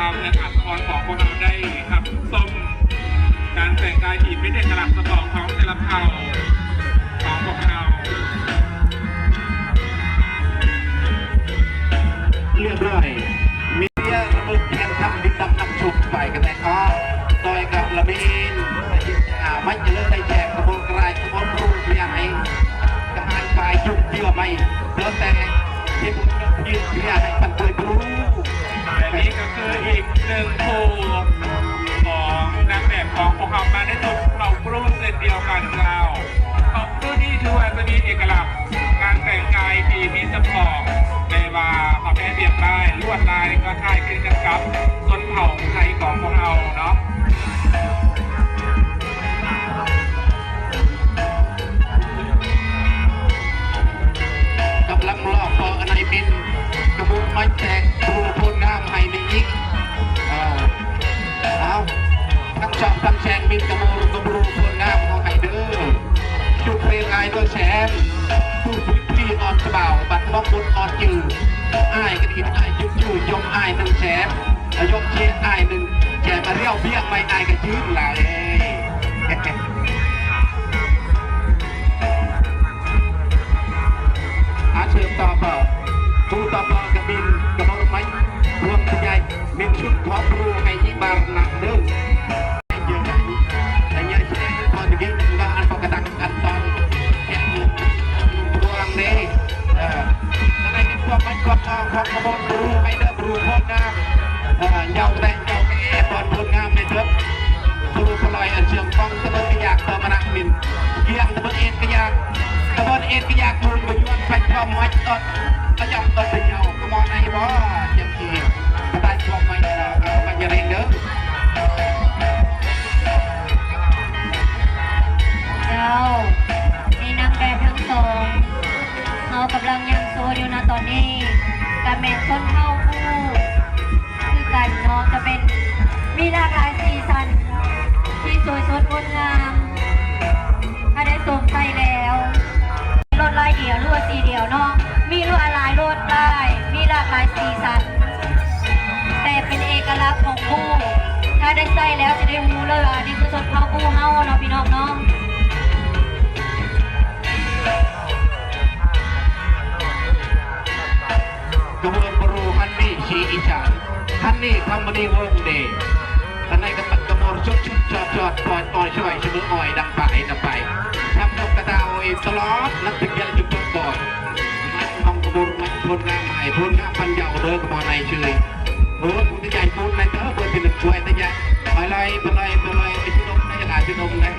ເພື່ອການສະອອນຂອງພວກເຮົາໄດ້ຮັບຊົມການແຕ່ງກາຍທີ່ເປັນເອກະລັກສະເພາະຂອງແຕ່ລະເຜົ່າຂອງພວກເຮົາ. ລຽບຮ້ອຍ ມີລະເບີດທຽນຄຳດິນດຳນຳໂຊກໄປກັນແດ່ເນາະ ໂດຍກັບລະມີນ ອາ ມັນຈະເລີຍໄດ້ແຈກຂະບວນກະລາຍຂະບວນຮູບເລີຍໃຫ້ກະຫາຍປາຍຈຸກເທື່ອໄໝ ເດີແຕ່ເຮັດເພື່ອໃຫ້ປັນປ່ວຍບຣູ ແລະນີ້ກໍຄືອີກໜຶ່ງຄູ່ຂອງນາງແບບຂອງພວກເຮົາມາໃນຊຸດເຜົ່າບຣູເຊັ່ນດຽວກັນເຈົ້າ. ເຜົ່າບຣູນີ້ຖືວ່າຈະມີເອກະລັກການແຕ່ງກາຍທີ່ມີສະເພາະ ແຕ່ວ່າຜ້າແພລຽບລາຍ ລວດລາຍກໍຄ້າຍຄືກັນກັບຊົນເຜົ່າໄທຂອງພວກເຮົາເນາະ. ກຳລັງລອບເພາະອັນໃດເປັນກະບວນໄມ້ແຕກບຣູໂພນງາມໃຫ້ແມ່ຍິງ. ເອົາ ທັງສອງພັນແສງມິນກະໂມກະບຣູໂພນງາມເຮົາໃຫ້ເດີ. ຈຸດເພງອາຍໂດຍແສງ ຜູ້ຜູ້ທີ່ອ່ອນສະບາວ ບັດມອງບົດອ່ອນຈື່ ອາຍກະດິດອາຍຈຸດຈື່ ຍົມອາຍໜຶ່ງແສນ ອາຍຸເຈດອາຍໜຶ່ງແຈມາລຽວບຽກໄວ້ອາຍກະຢືນຫຼາຍ. ອາເຊີນຕໍ່ໄປ ຜູ້ຕໍ່ໄປກະບິນກະບອກໄມ້ ພວງຂະຫຍາຍເປັນຊຸດຂອງຄູໄຮຍິບານນະເດີ. ເອີ ອັນຕອນແຂກຜູ້ພວງເດ້ ເອີ ອັນໃດເປັນພວກມັນກອດທອງຂອງຂະບວນບຣູໄຮເດີບຣູໂພນງາມ ເອີ ເຍົາແຕະເຍົາແອບອນໂພນງາມໃນເທີບບຣູປະລອຍອັນເຊື່ອມຂອງຕະເບີນກະຢາກເຕີມມະນະມິນ ກຽງຕະເບີນເອັນກະຢາກ ຕະເບີນເອັນກະຢາກມູນບະຍວນໄປພ້ອມໄວ້ຕອດ ກະຢອກຕອດໄປເຍົາ ກະມອນໃນບໍ່ ຈຳທີ່ ປະທານພວກໄມ້ເນາະ ກະມານຢາເລັງເດີ. ເຈົ້າ ນີ້ນາງແບບທັງສອງ ເຮົາກຳລັງຍ່າງໂຊຢູ່ນະຕອນນີ້ ກະແມ່ນຊົນເຜົ່າກູ່ຄືກັນເນາະ ກະເປັນ ມີຫຼາກຫຼາຍສີສັນທີ່ສວຍສົດງົດງາມ ຖ້າໄດ້ສວມໃສ່ແລ້ວ ລວດລາຍດຽວ ຫຼືວ່າສີດຽວເນາະ ມີຫຼວດລາຍ ລວດລາຍ ມີຫຼາກຫຼາຍສີສັນ ແຕ່ເປັນເອກະລັກຂອງກູ່ ຖ້າໄດ້ໃສ່ແລ້ວຊິໄດ້ຮູ້ເລີຍວ່ານີ້ຄືຊົນເຜົ່າກູ່ເຮົາເນາະ ພີ່ນ້ອງເນາະ. ກະບວນບຣູ ຮັນນີ້ສີອີສານ ຮັນນີ້ຄຳມະນີວົງເດ ອັນໃດກະປັດກະມອນຊຸດຊຸດຈອດຈອດ ປອດອອຍຊ່ອຍສະເໝີອອຍ ດັງປາຍນຳໄປ ທຳນົກກະຕາອອຍຕະຫຼອດ ນັກເປັນແກ່ນຈຸດເປີດບອຍ ມັນຂອງກະບວນມັນໂພນງາມໃຫ້ ໂພນງາມປັນເຍົາເດີ ກະມອນໃນຊື່ ໂອ້ຍ ຜູ້ທີ່ໃຫຍ່ປູນໃນເຕີ ເປີດເປັນກວຍຕະຍະ ອອຍໄລ ປະໄລ ປະໄລ ໄປຊິນົມໄດ້ ອາດຊິນົມໄດ້.